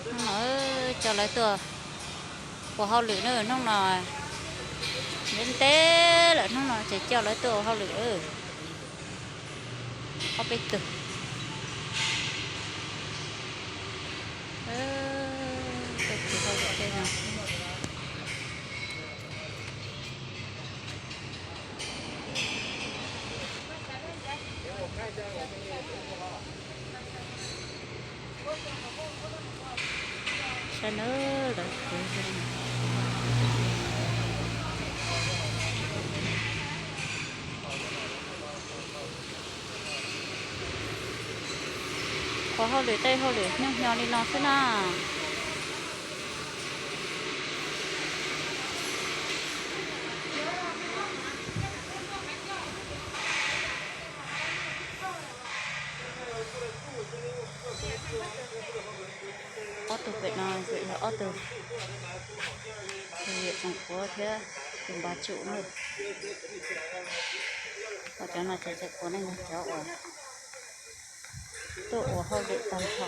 Hnub no coj lawv tuaj ua hauj lwm na, hnub no ntev ntev lawm, hnub no ces coj lawv tuaj ua hauj lwm. Ob peb tug tuaj ua hauj lwm tej no. Saib na, lawv kwv zoo. Ua hauj lwm tej hauj lwm hnyo hnyo li no xwb na. Ob tug pem no yog ob tug, tus yawm txoos puav thiab tus npawg tsum na. Ho cov no ces tseem puav nej yog cov uas tuaj ua hauj lwm tag nrho.